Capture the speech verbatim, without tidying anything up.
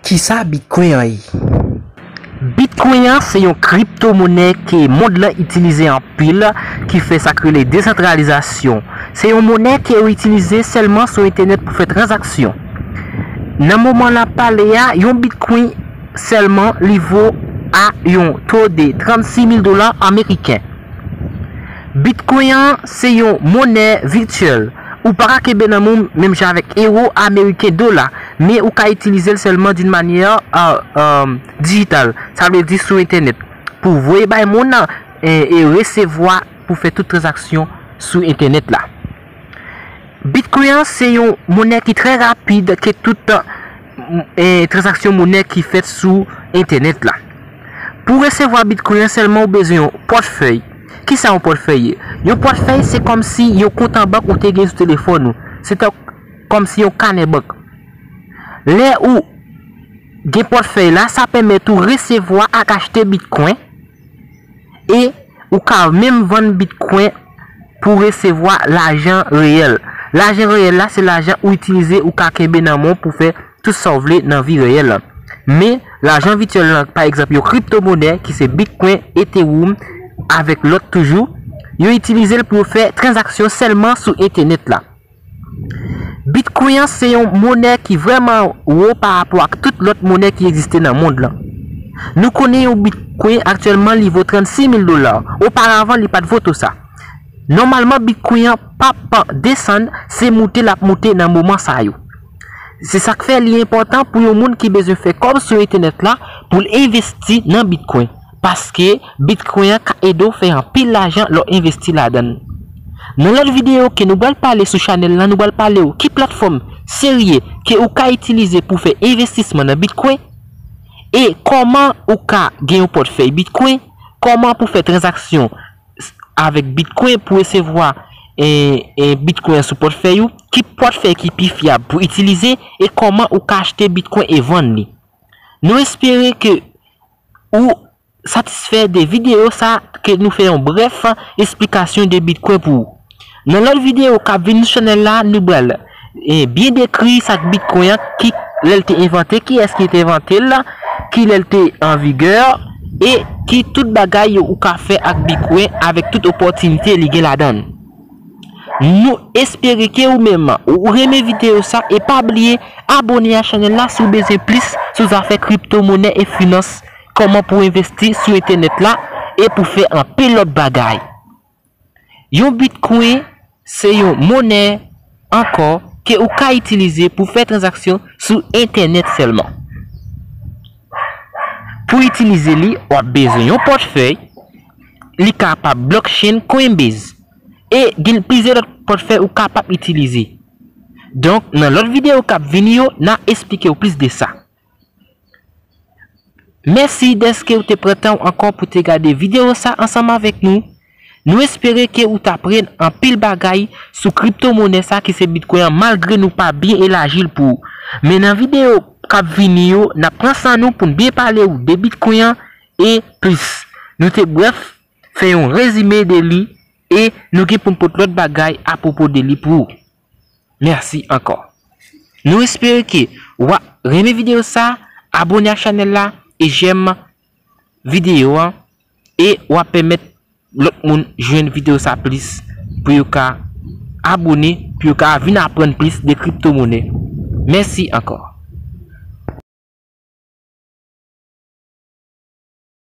Kisa Bitcoin an ye? Bitcoin an se yon kriptomonè ke mond lan itilize anpil, ki fè sa k rele desantralizasyon. Se yon monè ke yo itilize sèlman sou entènèt pou fè tranzaksyon. Nan moman n ap pale a, yon Bitcoin sèlman li vo a yon to de trannsis mil dola ameriken. Bitcoin an se yon monè vityèl. Ou pa ka kenbe nan men w menm jan avèk ewo ameriken, dola, men ou ka itilize l sèlman d'une manière, euh, euh, digital. Sa vle di sou entènèt. Pou voye bay moun e, e resevwa, pou fè tout tranzaksyon sou entènèt la. Bitcoin an se yon monè ki trè rapid ke tout, e, tranzaksyon monè ki fèt sou entènèt la. Pou resevwa Bitcoin an sèlman ou bezwen yon pòtfèy. Kisa yon pòtfèy ye? Yon pòtfèy se kòmsi yon kont an bank ou te gen sou telefòn ou. Se ta kòmsi yon kanè bank. Lè ou gen pòtfèy la, sa pèmèt ou resevwa ak achte Bitcoin e ou ka menm vann Bitcoin pou resevwa lajan reyèl. Lajan reyèl la, se lajan ou itilize, ou ka kenbe nan men w pou fè tout sa w vle nan vi reyèl la. Men, lajan vityèl lan, pa egzanp, yon kriptomonè ki se Bitcoin, Ethereum, avèk lòt toujou, yo itilize l pou yo fè tranzaksyon sèlman sou entènèt la. Bitcoin an se yon monè ki vrèman wo pa rapò ak tout lòt monè ki egziste nan mond lan. Nou konnen yon Bitcoin aktyèlman li vo trannsis mil dola. Oparavan, li pa t vo to sa. Nòmalman, Bitcoin an p ap desann, se moute l ap moute nan moman sa yo. Se sa k fè li enpòtan pou yon moun ki bezwen fè kòb sou entènèt la pou l envesti nan Bitcoin. Paske Bitcoin an ka ede w fè anpil lajan lè w envesti ladan l. Nan lòt videyo ke nou pral pale sou chanèl la, nou pral pale w ki platfòm serye ke ou ka itilize pou fè envestisman nan Bitcoin e kòman ou ka gen yon pòtfèy Bitcoin, kòman pou fè tranzaksyon avèk Bitcoin pou resevwa, e, e, Bitcoin an sou pòtfèy ou, ki pòtfèy ki pi fyab pou itilize e kòman ou ka achte Bitcoin e vann li. Nou espere ke ou satisfè de videyo sa ke nou fè yon brèf esplikasyon de Bitcoin pou ou. Nan lòt videyo k ap vini sou chanèl la, nou pral, e, byen dekri sa k Bitcoin an, ki lè l te envante, kiyès ki te envante l, ki lè l te an vigè, e ki tout bagay yo ou ka fè ak Bitcoin avèk tout opòtinite li gen ladan l. Nou espere ke ou menm ou renmen videyo sa e pa bliye abòne a chanèl la si w bezwen plis sou zafè kriptomonè e finans, kòman pou w envesti sou entènèt la e pou fè anpil lòt bagay. Yon Bitcoin se yon monè ankò ke ou ka itilize pou fè tranzaksyon sou entènèt sèlman. Pou itilize li, w ap bezwen yon pòtfèy, li kapab blockchain Coinbase, e gen plizyè lòt pòtfèy ou kapab itilize. Donk, nan lòt videyo k ap vini yo, n a esplike w plis de sa. Mèsi dèske w te pran tan w ankò pou te gade videyo sa ansanm avèk nou. Nou espere ke ou t aprann anpil bagay sou kriptomonè sa ki se Bitcoin an, malgre nou pa byen elaji l pou ou. Men nan videyo k ap vini yo, n ap pran san nou pou n byen pale w de Bitcoin an e plis. Nou te brèf fè yon rezime de li e nou gen pou n pote lòt bagay apwopo de li pou ou. Mèsi ankò. Nou espere ke w ap renmen videyo sa, abòne ak chanèl la e jèm videyo an, e w ap pèmèt lòt moun jwenn videyo sa plis pou yo ka abòne, pou yo ka vin aprann plis de kriptomonè. Mèsi ankò.